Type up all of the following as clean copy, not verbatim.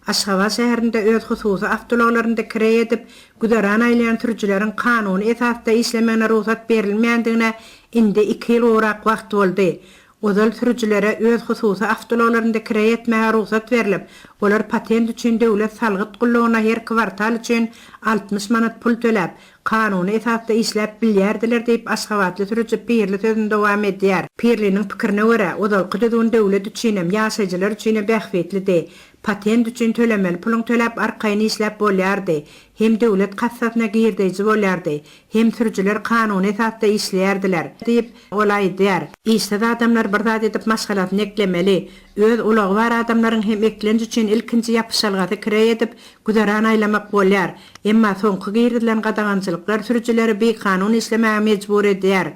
Aşgabat şäherinde öz hususy awtoulaglarynda kireý edip, güzeran aýlaýan sürüjileriň kanuny esasda işlemegine rugsat berilmeýändigine indi iki ýyl gowrak wagt boldy. Ozal sürüjilere öz hususy awtoulaglarynda kireý etmäge rugsat berlip, olar patent üçin döwlet salgyt gullugyna her kwartal üçin 60 manat pul töläp, kanuny esasda işläp bilýärdiler diýip, aşgabatly sürüji Pirli sözüni dowam edýär. Pirliniň pikirine görä, ozalky düzgün döwlet üçinem, ýaşaýjylar üçinem bähbitlidi. Patent üçin tölemeli puluň töläp arkaýyn işläp bolýardy. Hem döwlet kassasyna girdeýji bolýardy, hem sürüjiler kanuny esasda işleýärdiler, diýip, ol aýdýar. Işsiz adamlar bir zat edip maşgalasyny eklemeli. Öz ulagy bar adamlaryň hem eklenç üçin ilkinji ýapyşalgasy kireý edip, güzeran aýlamak bolýar. Emma soňky girizilen gadagançylyklar sürüjileri bikanun işlemäge mejbur edýär.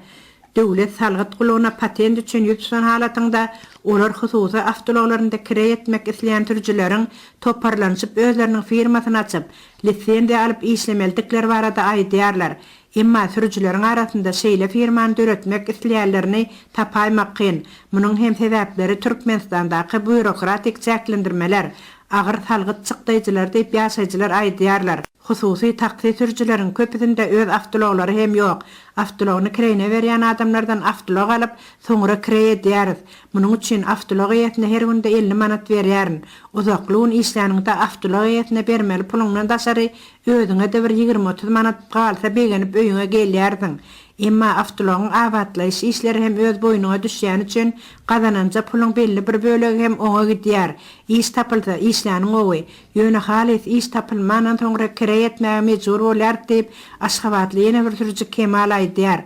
Döwlet salgyt gullugyna patent üçin ýüz tutan halatyňda, olar hususy awtoulaglarynda kireý etmek isleýän sürüjileriň toparlanyşyp özleriniň firmasyny açyp, lisenziýa alyp işlemelidikleri barada aýdýarlar. Emma sürüjileriň arasynda şeýle firmany döretmek isleýänlerini tapaýmak kyn. Munuň hem sebäpleri Türkmenistandaky býurokratik çäklendirmeler, agyr salgyt çykdaýjylary diýip ýaşaýjylar aýdýarlar. Hususy taksi sürüjileriň köpüsinde öz awtoulaglary hem ýok. Awtoulagyny kireýine berýän adamlardan awtoulag alyp, soňra kireý edýäris. Munuň üçin awtoulag eýesine her günde 50 manat berýärin. Uzakly gün işläniňde awtoulag eýesine bermeli puluňdan daşary özüňe-de bir ýigrimi-otuz manat galsa begenip öýüňe gelýärsiň. Emma awtoulagyň abatlaýyş işleri hem öz boýnuňa düşýäni üçin gazananja puluň belli bir bölegi hem oňa gidýär. Iş tapylsa, işläniň gowy. Ýöne halys iş tapylmandan soňra kireý etmäge mejbur bolýarys diýip, aşgabatly ýene bir sürüji Kemal aýdýar.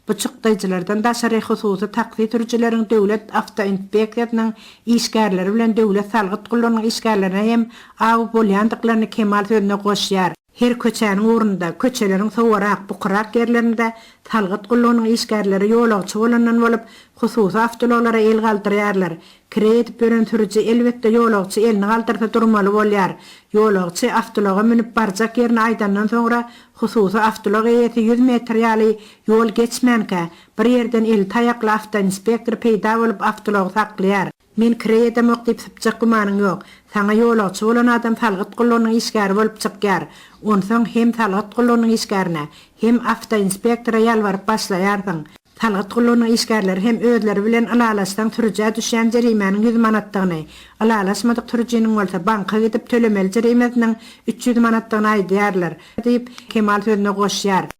Bu çykdaýjylardan daşary hususy taksi sürüjileriň döwlet awtoinspeksiýasynyň işgärleri bilen döwlet salgyt gullugynyň işgärlerine hem aw bolýandyklaryny Kemal sözüne goşýar. Her köçäniň ugrunda, köçeleriň sowarak, bukurak ýerlerinde salgyt gullugynyň işgärleri ýolagçy bolandan bolup, hususy awtoulaglara el galdyrýarlar. Kireý edip ýören sürüji elbetde ýolagçy elini galdyrsa durmaly bolýar. Ýolagçy awtoulaga münüp barjak ýerini aýdandan soňra hususy awtoulag eýesi ýüz metr ýaly ýol geçmänkä, bir ýerden eli taýakly awtoinspektor peýda bolup awtoulagy saklaýar. Men kireý edemok diýip sypjak gümanyň ýok. Saňa ýolagçy bolan adam salgyt gullugynyň işgäri bolup çykýar. Onsoň hem salgyt gullugynyň işgärine, hem awtoinspektora ýalbaryp başlaýarsyň. Salgyt gullugynyň işgärleri hem özleri bilen ylalaşsaň sürüjä düşýän jerimäniň ýüz manatdygyny, ylalaşmadyk sürüjiniň bolsa banka gidip tölemeli jerimesiniň 300 manatdygyny aýdýarlar, diýip, Kemal sözüne goşýar.